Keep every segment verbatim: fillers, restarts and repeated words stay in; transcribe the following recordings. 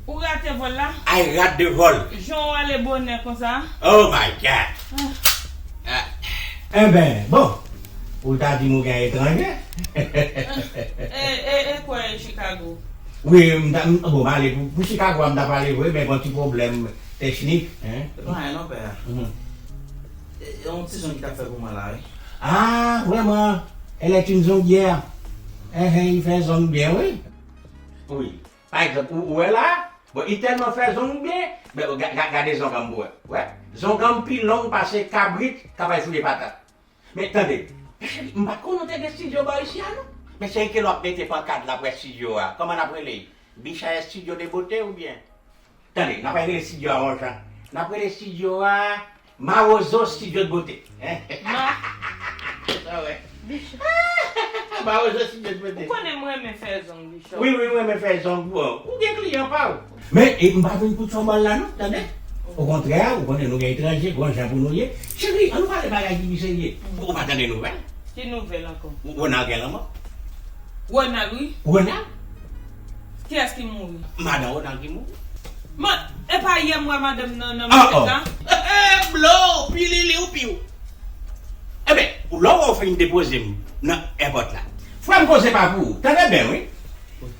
Ou rate vòl la? I rate the vol. Jan w ale bonè konsa? Oh my God. Ah. Enben, bon. Ou ta di m ou gen etranje? E, e, e kwè Chicago? Wi, m ta, m, bon, m ale pou, pou Chicago a, m ta pale vre, men gon ti pwoblèm teknik, hein. Se pa anyen non, pè. Mhm. E, e yon ti zong ki t ap fè pou mwen la, wi. Ah, vraiment, elle est une zonguière. Enhen, li fè zong byen, wi. Wi. Pa egzanp, ou, ou wè la, bon, li tèlman fè zong byen, men ga, ga, gade zong an m pou wè. Wè, zong an m pi long pase kabrit k ap al fouye patat. Men tande, m pa t konnen w te gen estidyo bò isi a, non. Men se enke lè w ap mete pankad la pou estidyo a. Kòman n ap rele l? Bicha Estidyo de Bote oubyen? Tande, n ap rele estidyo a yon jan. N ap rele estidyo a Mawozo Studio de Beauté. Ma- Sa wè. Bicha. Mawozo Studio de Beauté. Ou konnen m renmen fè zong, Bicha. Wi, wi, m renmen fè zong pou ou. Ou gen kliyan pa ou. Men, e, m pa vin pou tchonbòl la, non, tande? Okontrè, ou konnen nou gen etranje, gon jan pou nou ye. Cheri, ann nou pale bagay ki pi serye. Ou pa tande nouvèl? Ki nouvèl ankò? Ronald gen lanmò. Ronald, wi. Ronald? Kiyès ki mouri? Madan Ronald ki mouri. Man, e pa yè m wè madanm nan, nan Ah, oh. Mwen la? Blo, pilili ou piw. Enben, lè w fin depoze m nan èpòt la. Frè m, koze pa pou ou. Tande byen, wi.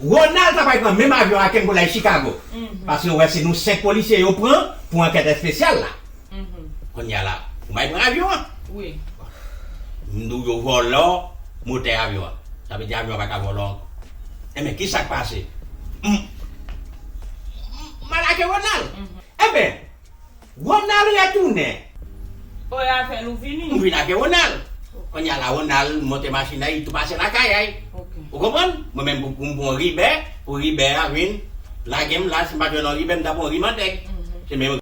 Ronald ta pral pran menm avyon ak m pou l al Chicago. Mhm. Paske w wè se nou senk polisye yo pran pou ankèt espesyal la. Mhm. Kounye a la, ou may pran avyon an? Wi. M di w yo vòlò motè avyon an. Sa vle di avyon an pa ka vòlò ankò. Enben, ki sa k pase? M, m, m al lage Ronald. Mhm. Enben, Ronald retounen. O, e avè l ou vini? M vin lage Ronald. Kounye a la, Ronald monte machin nan, li tou pase lakay a. Ok. Ou konprann? Mwen menm pou, pou m pran Ribè, pou Ribè a vin lage m la, si m pa t jwenn yon Ribè, m ta pran yon ri mantèg. Mhm. Se menm